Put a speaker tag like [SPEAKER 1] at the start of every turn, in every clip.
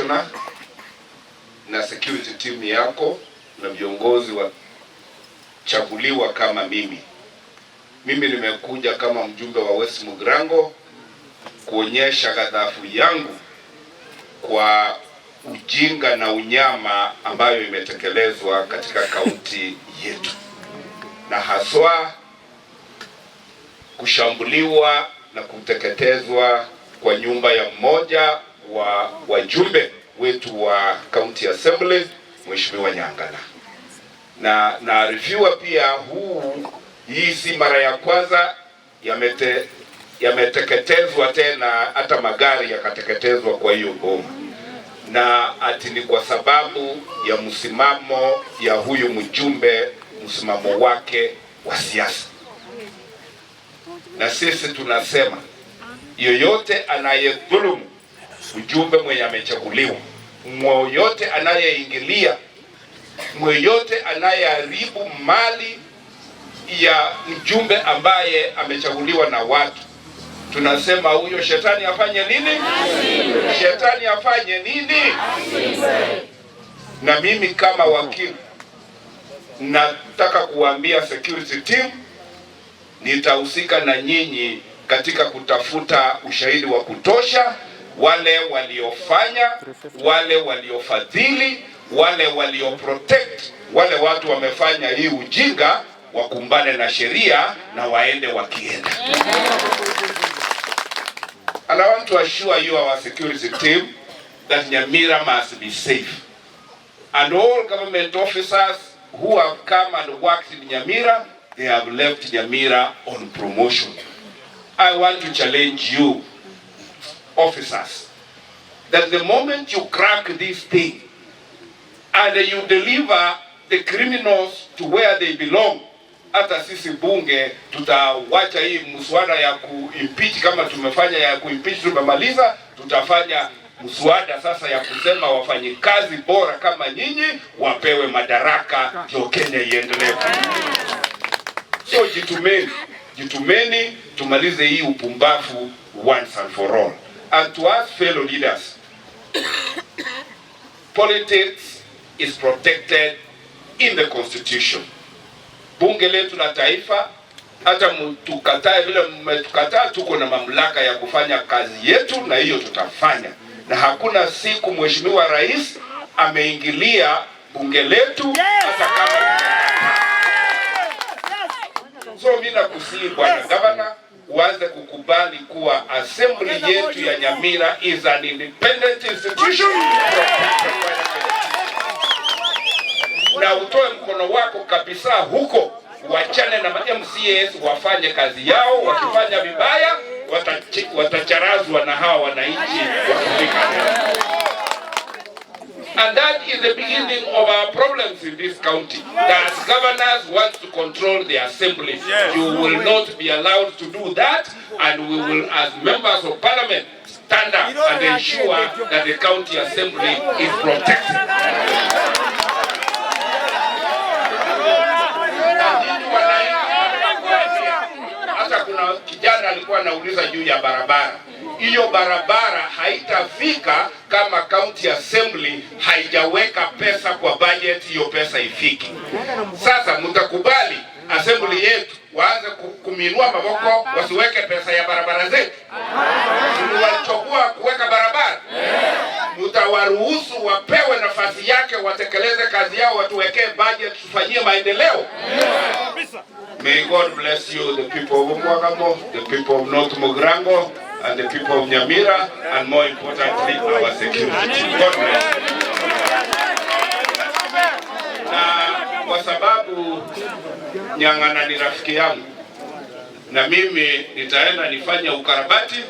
[SPEAKER 1] Commissioner na security team yako na viongozi wachaguliwa kama mimi. Mimi nimekuja kama mjumbe wa West Mugirango kuonyesha ghadhabu yangu kwa ujinga na unyama ambayo imetekelezwa katika kaunti yetu, na haswa kushambuliwa na kuteketezwa kwa nyumba ya mmoja wa wajumbe wetu wa County Assembly, Mheshimiwa Nyangana. Na naarifiwa pia hii si mara ya kwanza yameteketezwa tena, hata magari yakateketezwa kwa hiyo bomu, na ati ni kwa sababu ya msimamo ya huyu mjumbe, msimamo wake wa siasa. Na sisi tunasema yoyote anayedhulumu mjumbe mwenye amechaguliwa, mwoyote anayeingilia, mweyote anayeharibu mali ya mjumbe ambaye amechaguliwa na watu, tunasema huyo shetani afanye nini? Shetani afanye nini? Na mimi kama wakili nataka kuambia security team, nitahusika na nyinyi katika kutafuta ushahidi wa kutosha, wale waliofanya, wale waliofadhili, wale walioprotect, wale watu wamefanya hii ujinga, wakumbane na sheria na waende wakienda. And I want to assure you, our security team, that Nyamira must be safe. And all government officers who have come and worked in Nyamira, they have left Nyamira on promotion. I want to challenge you, officers, that the moment you crack this thing and you deliver the criminals to where they belong, hata sisi bunge tutawacha hii mswada ya kuimpeach. Kama tumefanya ya kuimpeach tumemaliza, tutafanya mswada sasa ya kusema wafanyikazi bora kama nyinyi wapewe madaraka, ndio Kenya iendelee. So jitumeni, jitumeni, tumalize hii upumbavu once and for all. And to us fellow leaders, politics is protected in the constitution. Bunge letu la taifa, hata mtukatae vile mmetukataa, tuko na mamlaka ya kufanya kazi yetu, na hiyo tutafanya, na hakuna siku Mheshimiwa Rais ameingilia bunge letu hata kama. So mimi nakusihi, Bwana Gavana, uanze kukubali kuwa assembly yetu ya Nyamira is an independent institution protected by the constitution. Na utoe mkono wako kabisa huko, wachane na MCAs wafanye kazi yao. Wakifanya vibaya watacharazwa na hawa wananchi wakifika. And that is the beginning of our problems in this county. That governors want to control the assembly. You will not be allowed to do that, and we will, as members of parliament, stand up and ensure that the county assembly is protected. Na nyinyi wananchi, hata kuna kijana alikuwa anauliza juu ya barabara. Hiyo barabara haitafika kama county assembly haijaweka pesa kwa budget, hiyo pesa ifiki. Sasa mtakubali assembly yetu waanze kuminua maboko wasiweke pesa ya barabara zetu? Tuliwachagua kuweka barabara, mtawaruhusu wapewe nafasi yake, watekeleze kazi yao, watuwekee budget, tufanyie maendeleo? May God bless you, the people of Umwagamo, the people of North Mugirango, and the people of Nyamira, and more importantly, our security. God bless you. Na kwa sababu Nyang'ana ni rafiki yangu, na mimi nitaenda nifanye ukarabati,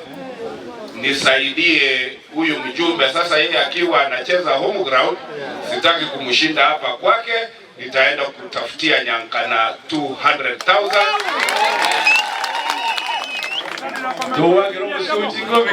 [SPEAKER 1] nisaidie huyu mjumbe. Sasa yeye akiwa anacheza home ground, sitaki kumshinda hapa kwake, nitaenda kutafutia Nyang'ana 200,000.
[SPEAKER 2] Tuwagire omusuchi ngobi.